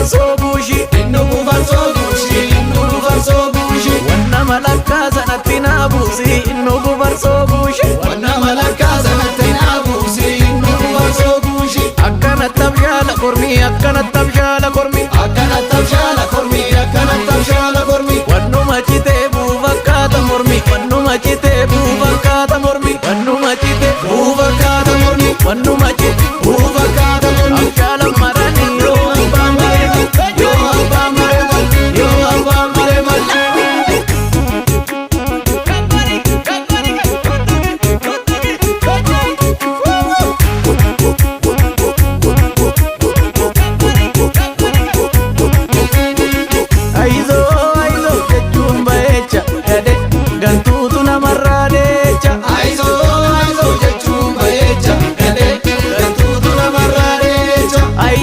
farsoo buushi. Innugu farsoo guushi, innugu farsoo guushi. Wanna malakkaa sanatti naa buusi, innugu farsoo buushi. Wanna malakkaa sanatti naa buusi, innugu farsoo guushi. Akkanatti abshaala kormi, akkanatti abshaala kormi. Akkanatti abshaala kormi, akkanatti abshaala kormi. Wannuma citee buufakkaata mormi, wannuma citee buufakkaata mormi, wannuma citee Buufakkaata mormi. Wannuma